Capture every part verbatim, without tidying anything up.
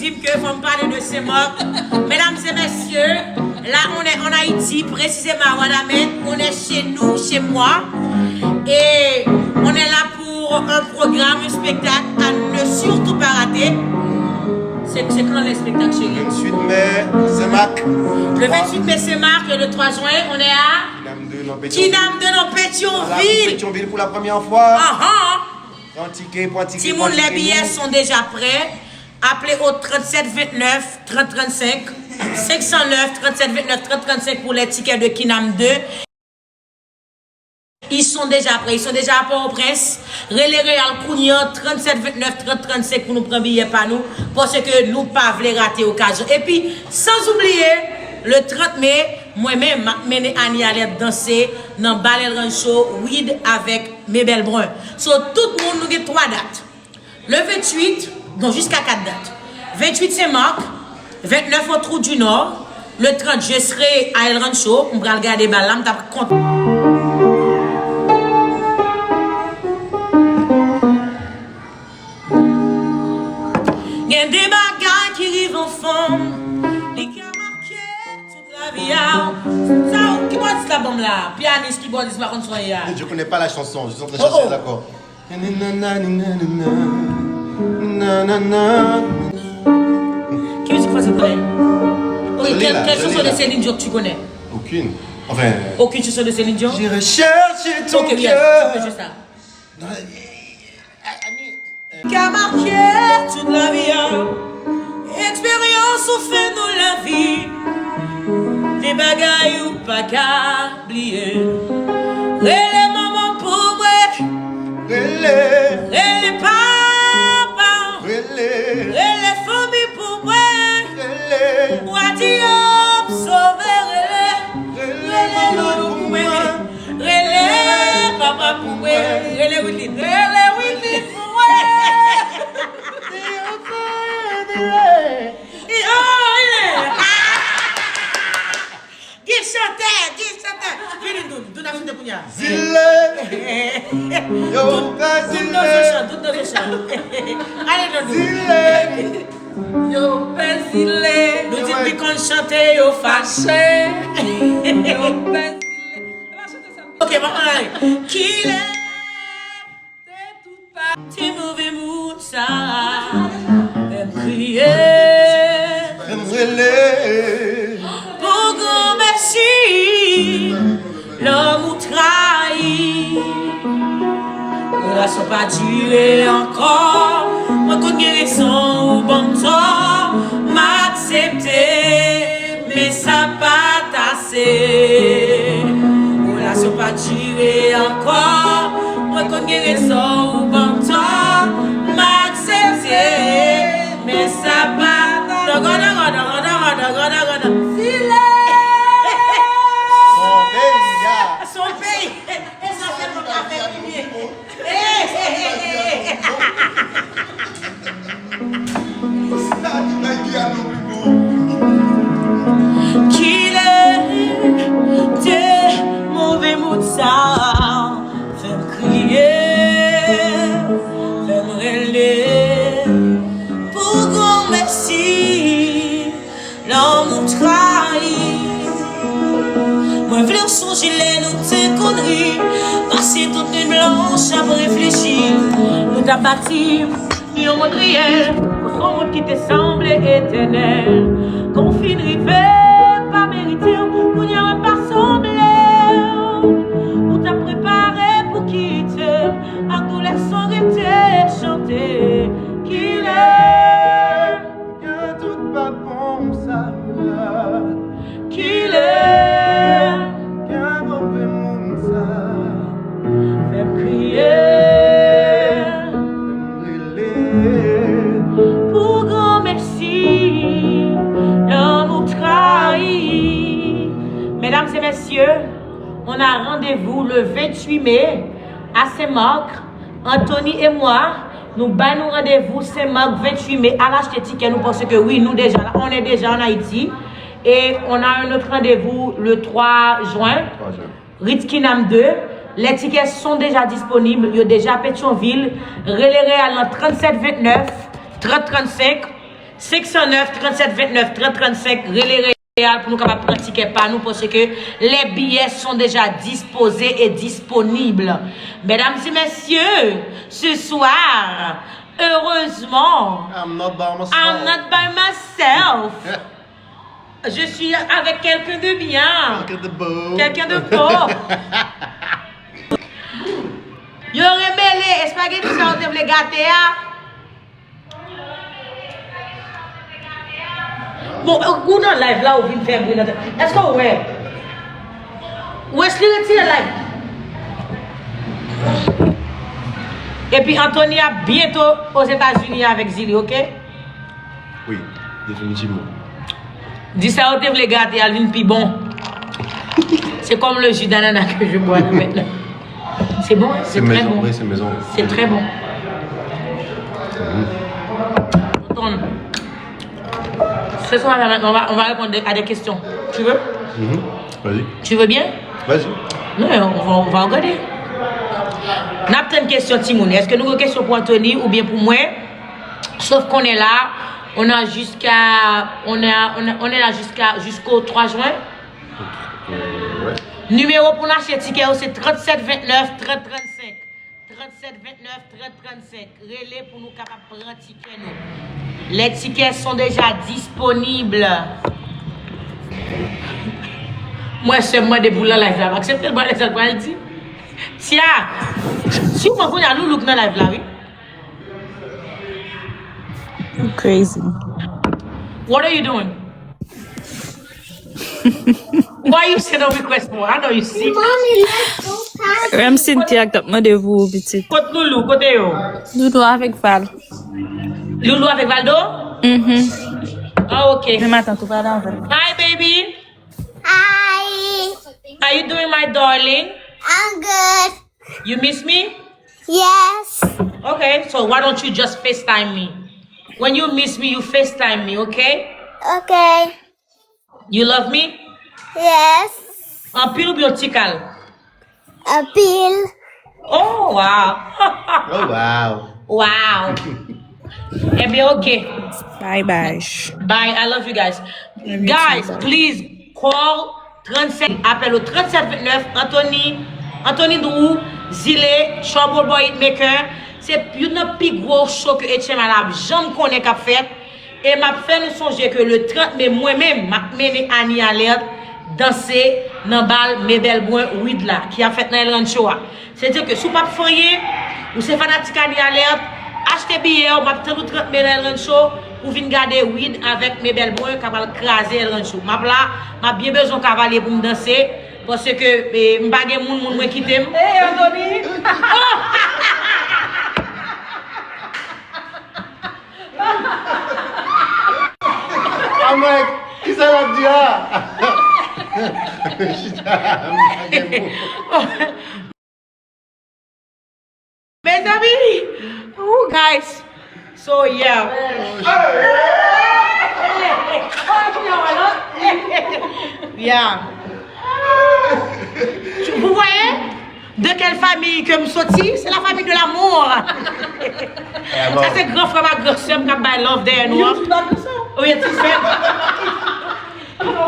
Dim ke fò m pale de Saint-Marc. Mesdames et messieurs, là on est en Haïti, précisément à Wanament, on est chez nous, chez moi, et on est là pour un programme, un spectacle à ne surtout pas rater. C'est c'est quand le spectacle, chérie? Vingt-huit mai, Saint-Marc. Le vingt-huit mai, Saint-Marc, et le trois juin, on est à Kinam deux, non, Kinam deux, non, Voilà, Pétion-Ville. Pétion-Ville pour la première fois. Ah, ah. Pran ticket, pran ticket. Timoun, les billets sont déjà prêts. Appelez au trente-sept vingt-neuf trente trente-cinq, cinq cent neuf trente-sept vingt-neuf trente trente-cinq pour les tickets de Kinam deux. Ils sont déjà prêts, ils sont déjà à Port-au-Prince. Rele Real Kounye an, trente-sept vingt-neuf trente trente-cinq pou nou pran biyè pa nou, paske nou pa vle rate okazyon. Epi, sans oublier, le trente mai, mwen menm, m ap mennen Annie Alerte danse nan Bal El Rancho, Weed avèk Mebel Brun. So, tout moun, nou gen twa dat. Le vingt-huit, non, jusqu'à quatre dates. Vingt-huit Saint-Marc, vingt-neuf au Trou du Nord, le trente je serai à El Rancho, m pral gade bal la, m t ap kont. Gen de bagay ki rive yon fanm, li ka make tout lavi a. Sa, kibòdis la ban m la, pyanis, kibòdis, m pa konn sa w ye a. Je connais pas la chanson, je suis en train de chercher les accords. Nanana, nanana, nanana. Ki mizik franse w konnen? Ok, Je l'ai quelle, là, quelle je chanson l'ai de là. Céline Dion que tu connais? Aucune. Enfin. Aucune chanson de Céline Dion? J'irai chercher ton Ok, bien, cœur. Tu peux juste ça. Non, I, I, I mean, Ka make tout lavi a. Eksperyans ou fè nan lavi. De bagay ou pa ka bliye. Rele manman pou mwen. Rele. Rele papa. Rele. Rele fanmi pou mwen. Rele. Wa di yo m sove, rele. Rele manman pou mwen. Rele papa pou mwen. Rele Witlin. Rele Witlin pou mwen. Yo, yeah. Gen chantè, gen chantè. Vini, Doun. Doun ap chante kounye a. Zile. Yo, Doun, pa Doun nan zye zile. Chan, Doun nan zye Chan. Ale, Doun. Zile. Yo pè zile. Nou di m li konn chante, yo fache. Yo pè zile. Ok, bon, ale. Kilè te tout pati move moun sa fè m kriye. Fè m rele. Pou granmèsi, lòm ou trayi. Relasyon pa dire ankò. Mwen konn gen rezon ou ban m tò. M aksepte, men sa pa t ase. Relasyon pa dire ankò. Mwen konn gen rezon ou ban m tò. M aksepte, men sa pa. Dogo, dogo, dogo, dogo, dogo, dogo, dogo. Zile. Son peyi a. Son peyi. E sa sèlman ka fè pi byen. Hey, hey, hey, hey, hey. Kilè te move moun sa fè m kriye, fè m rele pou granmèsi. Lanmou trayi. Mwen vle w sonje lè nou te konn ri, pase tout nuit blanch ap reflechi. Nou t ap bati yon mond reyèl, konstwi yon mond ki te sanble etènèl. Kan w fin rive, pa merite w, kounye a mwen pa sanble w. Ou t ap prepare pou kite m, ak doulè san rete chante. Kilè Gen tout pa bon sa. Kilè gen move moun sa. Fè m kriye. Fè m rele. Pou granmèsi, lanmou trayi. Mesdames et messieurs, on a rendez-vous le vingt-huit mai à Saint-Marc. Anthony et moi, nou bay nou randevou Saint-Marc, vingt-huit mai. Al achte tikè nou, paske wi, nou deja la, on est déjà en Haïti. Et on a un autre rendez-vous le trois juin. Trois juin. Ritz Kinam deux. Les tickets sont déjà disponibles, yo deja Petyonvil. Rele Real nan tranntsèt vennèf, trant trannsenk. Senk san nèf, trant sèt ventnèf, trant trant senk, rele Real pou nou kapab pran tikè pa nou, paske les billets sont déjà disposés et disponibles. Mesdames et messieurs, ce soir, heureusement, I'm not by myself. I'm not by myself. Je suis avec quelqu'un de bien. Quelqu'un de beau. Quelqu'un de beau. Yo remele, espageti sa yo te vle gate a. Bon, ou nan live la, ou vin fè bri nan tèt. Èske w wè? Wesley, retire live. Epi Anthony ap byento Ozetazini avèk Zili, oke? Wi, definitivman. Di sa yo te vle gate al vin pi bon. C'est comme le jus d'ananas que je bois là maintenant. C'est bon, hein? C'est très Maison, bon. Oui, c'est maison. C'est très bon. Ton. Ce soir-là, maintenant, on va, on va répondre à des questions. Tu veux? Mhm. Vas-y. Tu veux bien? Vas-y. Non, on va, on va regarder. N ap tann kesyon timoun. Èske nou gen kesyon pou Anthony oubyen pou mwen? Sof konnen la, on a jusqu'à, on a, on a, on est là jusqu'à, jusqu'au trois juin. Euh, ouais. Nimewo pou n achte tikè yo se trant sèt ventnèf, trant trant senk. Trant sèt ventnèf, trant trant senk. Rele pou nou kapab pran tikè nou. Les tickets sont déjà disponibles. Mwen sè m mande pou l nan live la, m aksepte l, mwen sa l pral di. Tia, si w wè kounye a Loulouk nan live la, wi. You crazy. What are you doing? Why you send a request for? I know you sick. Rem Cynthia k t ap mande pou ou pitit. Kot Loulou, kote yo? Loulou avèk Val. Loulou avèk Valdo? Mhm. Ah, ok. Men matant ou pale avè l. Hi, baby. Hi, How you doing, my darling? I'm good. You miss me? Yes. Okay, so why don't you just FaceTime me? When you miss me, you FaceTime me, okay? Okay. You love me? Yes. Anpil oubyen ti kal? Anpil. Oh, wow. Oh, wow. Wow. Ebyen, ok. Bye bye. Bye. I love you guys. Love you Guys, too, bye. Please call trant sèt, apèl au trant sèt ventnèf, Anthony, Anthony Drew, Zile, Trouble Boy Hitmaker. Se youn nan pi gwo show ke H M I la ap janm konnen k ap fèt. E m ap fè nou sonje ke le trant me, mwen menm, m ap mennen Annie Alerte danse nan bal Mebel Brun Wid la, ki ap fèt nan El Rancho a. Se di ke si w p ap fè anyen, ou se fanatik Annie Alerte, achte biyè w, m ap tann ou trant me nan El Rancho, pou vin gade Wid avèk Mebel Brun k ap al kraze El Rancho. M ap la, m ap byen bezwen yon kavalye pou m danse, paske, e, m pa gen moun, moun mwen kite m. Hey, Anthony! I'm like, kisa l ap di a? Chita, m pa gen mo. Mezanmi! Ooh, guys! So, yeah. Yeah. Vous voyez? De quelle famille que m soti? C'est la famille de l'amour. Sa se gran frè m ak gran sè m k ap bay love dèyè nou an. Ou ye ti sè.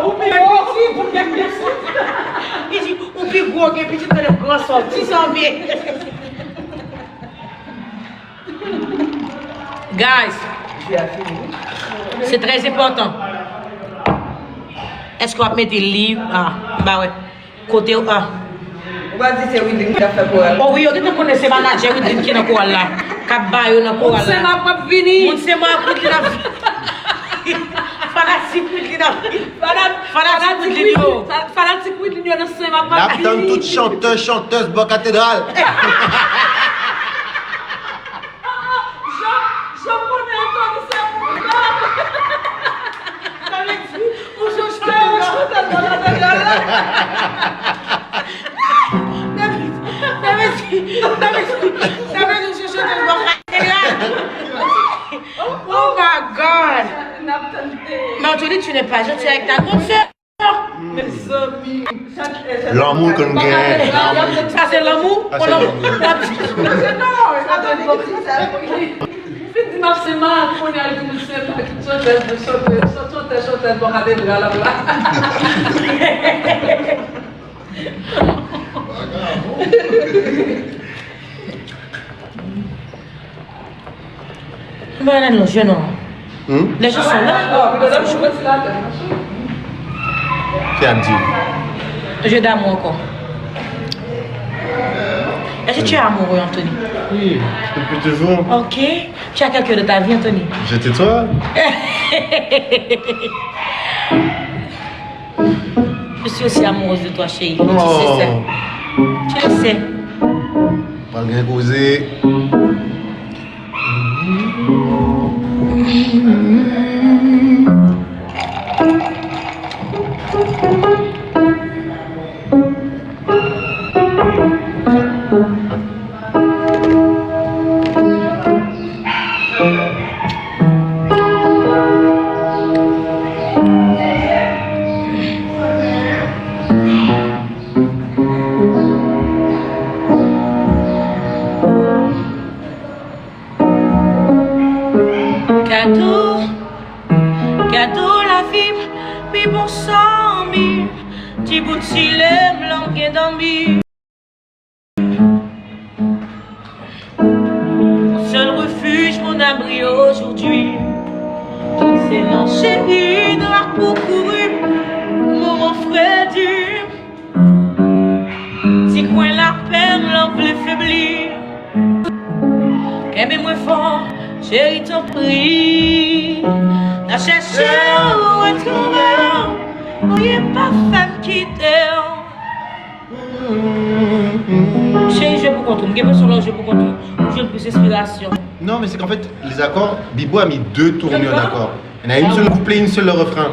Ou pi piti pou gen pitit. Li di, ou pi gwo gen pitit, rele gran sè w, ti zanmi. Guys, se trè enpòtan. Èske w ap mete liv? Ah, ba wè. Kote w, ah. Ou pa di se Widlin ki ap fè koral. Oh wi, yo gentan konnen se manadjè Widlin ki nan koral la. K ap ba yo nan koral la. Sema ap vini. Moun Sema ap Widlin ap vini. Fanatik Widlin ap vini. Fanatik Widlin yo. Fanatik Widlin yo nan Sema ap vini. N ap tann tout chantè, chantèz bò katedral. Jan, Jan konnen Anthony se moun nan. Sa vle di, ou jwe chantè nan katedral la. Oh my God! Marjorie, tu n'es pas gentille avec ta grande sœur. Lanmou ke n genyen. Sa se lanmou? Sa se lanmou. Non, Anthony ki di sa. Fin di m ap sèm Ah, kounye a l vin se la ki sotèz de sotèz, sotèz, sotèz bò katedral la. Mwen nan nou, je non. Hmm? Les gens sont là. Ki ap di? Je d'amour encore. Est-ce que tu es amoureux, Anthony? Oui, depuis toujours. Ok. Tu as quelqu'un dans ta vie, Anthony? J'étais toi. Je suis aussi amoureuse de toi, chérie. Tu sais ça. Tu le sais. Pral gen koze. Kado, kado lavi m, pi bon zanmi, ti bout sile m, lè m gen dòmi. Mon seul refuge, mon abri aujourd'hui. Tout se nan cheri, dra pou kouvri m, moman fredi. Ti kwen lapè m, lè m vle febli. Kenbe mwen fò, cheri, tanpri. N a chèche ou retwouve w, anyen pa fè m kite w. Cheri, jwe pou kont ou. M gen enpresyon lè w jwe pou kont ou, ou jwenn plis enspirasyon. Non, mais c'est qu'en fait, les accords, Bibo a mis deux tournures d'accords. Il y en a une seule couplet, une seule refrain.